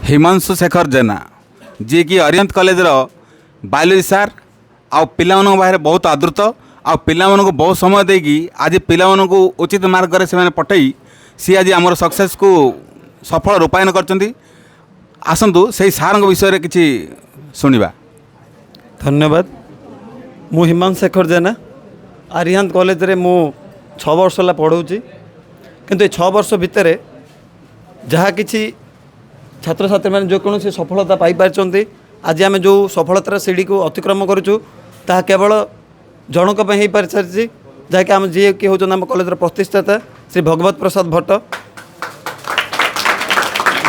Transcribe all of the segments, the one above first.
ହିମାଂଶୁ ଶେଖର ଜେନା, ଯିଏକି ଅରିହନ୍ତ କଲେଜର biology sir ଆଉ ପିଲାମାନଙ୍କ ପାଖରେ ବହୁତ ଆଦୃତ ଆଉ ପିଲାମାନଙ୍କୁ ବହୁତ ସମୟ ଦେଇକି ଆଜି ପିଲାମାନଙ୍କୁ ଉଚିତ ମାର୍ଗରେ ସେମାନେ ପଠେଇ ସିଏ ଆଜି ଆମର ସକ୍ସେସ୍କୁ ସଫଳ ରୂପାୟନ କରିଛନ୍ତି। ଆସନ୍ତୁ, ସେଇ ସାର୍ଙ୍କ ବିଷୟରେ କିଛି ଶୁଣିବା। ଧନ୍ୟବାଦ। ମୁଁ ହିମାଂଶୁ ଶେଖର ଜେନା। ଆରିହାନ୍ତ କଲେଜରେ ମୁଁ 6 ବର୍ଷ ହେଲା ପଢ଼ଉଛି। କିନ୍ତୁ ଏ 6 ବର୍ଷ ଭିତରେ ଯାହା କିଛି ଛାତ୍ରଛାତ୍ରୀମାନେ ଯେକୌଣସି ସଫଳତା ପାଇପାରିଛନ୍ତି, ଆଜି ଆମେ ଯେଉଁ ସଫଳତାର ସିଢ଼ିକୁ ଅତିକ୍ରମ କରୁଛୁ, ତାହା କେବଳ ଜଣଙ୍କ ପାଇଁ ହେଇପାରିସାରିଛି, ଯାହାକି ଆମ ଯିଏକି ହେଉଛନ୍ତି ଆମ କଲେଜର ପ୍ରତିଷ୍ଠାତା ଶ୍ରୀ ଭଗବତ ପ୍ରସାଦ ଭଟ୍ଟ,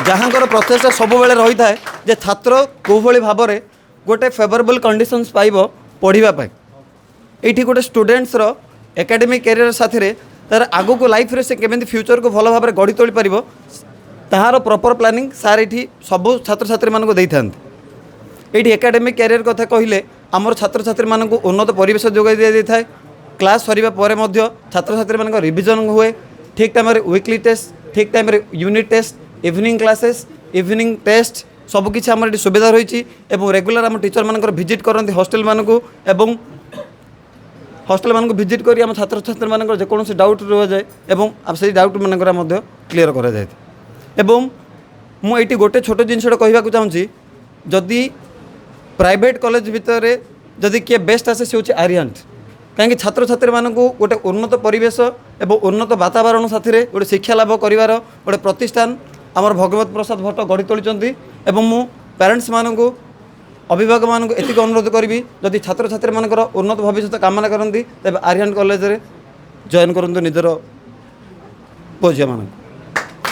ଯାହାଙ୍କର ପ୍ରଚେଷ୍ଟା ସବୁବେଳେ ରହିଥାଏ ଯେ ଛାତ୍ର କେଉଁଭଳି ଭାବରେ ଗୋଟେ ଫେଭରେବଲ୍ କଣ୍ଡିସନ୍ସ ପାଇବ ପଢ଼ିବା ପାଇଁ। ଏଇଠି ଗୋଟେ ଷ୍ଟୁଡେଣ୍ଟସର ଏକାଡେମିକ୍ କ୍ୟାରିୟର ସାଥିରେ ତାର ଆଗକୁ ଲାଇଫ୍ରେ ସେ କେମିତି ଫ୍ୟୁଚରକୁ ଭଲ ଭାବରେ ଗଢ଼ି ତୋଳିପାରିବ, ତାହାର ପ୍ରପର୍ ପ୍ଲାନିଂ ସାର୍ ଏଇଠି ସବୁ ଛାତ୍ରଛାତ୍ରୀମାନଙ୍କୁ ଦେଇଥାନ୍ତି। ଏଇଠି ଏକାଡେମିକ୍ କ୍ୟାରିୟର କଥା କହିଲେ ଆମର ଛାତ୍ରଛାତ୍ରୀମାନଙ୍କୁ ଉନ୍ନତ ପରିବେଶ ଯୋଗାଇ ଦିଆଯାଇଥାଏ। କ୍ଲାସ୍ ସରିବା ପରେ ମଧ୍ୟ ଛାତ୍ରଛାତ୍ରୀମାନଙ୍କ ରିଭିଜନ୍ ହୁଏ। ଠିକ୍ ଟାଇମ୍ରେ ୱିକଲି ଟେଷ୍ଟ, ଠିକ୍ ଟାଇମ୍ରେ unit test, evening classes, evening test, ସବୁକିଛି ଆମର ଏଠି ସୁବିଧା ରହିଛି। ଏବଂ ରେଗୁଲାର ଆମ ଟିଚରମାନଙ୍କର ଭିଜିଟ୍ କରନ୍ତି ହଷ୍ଟେଲମାନଙ୍କୁ ଏବଂ ହଷ୍ଟେଲମାନଙ୍କୁ ଭିଜିଟ୍ କରି ଆମ ଛାତ୍ରଛାତ୍ରୀମାନଙ୍କର ଯେକୌଣସି ଡାଉଟ୍ ରୁହାଯାଏ ଏବଂ ସେଇ ଡାଉଟ୍ ମାନଙ୍କର ମଧ୍ୟ କ୍ଲିୟର କରାଯାଇଥାଏ। ଏବଂ ମୁଁ ଏଇଠି ଗୋଟେ ଛୋଟ ଜିନିଷଟା କହିବାକୁ ଚାହୁଁଛି, ଯଦି ପ୍ରାଇଭେଟ୍ କଲେଜ ଭିତରେ ଯଦି କିଏ ବେଷ୍ଟ ଆସେ, ସେ ହେଉଛି ଆରିହାନ୍ତ। କାହିଁକି ଛାତ୍ରଛାତ୍ରୀମାନଙ୍କୁ ଗୋଟେ ଉନ୍ନତ ପରିବେଶ ଏବଂ ଉନ୍ନତ ବାତାବରଣ ସାଥିରେ ଗୋଟେ ଶିକ୍ଷା ଲାଭ କରିବାର ଗୋଟେ ପ୍ରତିଷ୍ଠାନ ଆମର ଭଗବତ ପ୍ରସାଦ ଭଟ୍ଟ ଗଢ଼ି ତୋଳିଛନ୍ତି। ଏବଂ ମୁଁ ପ୍ୟାରେଣ୍ଟସ୍ମାନଙ୍କୁ, ଅଭିଭାବକମାନଙ୍କୁ ଏତିକି ଅନୁରୋଧ କରିବି, ଯଦି ଛାତ୍ରଛାତ୍ରୀମାନଙ୍କର ଉନ୍ନତ ଭବିଷ୍ୟତ କାମନା କରନ୍ତି, ତେବେ ଆରିହାନ୍ତ କଲେଜରେ ଜଏନ୍ କରନ୍ତୁ ନିଜର ପୁଅ ଝିଅମାନଙ୍କୁ।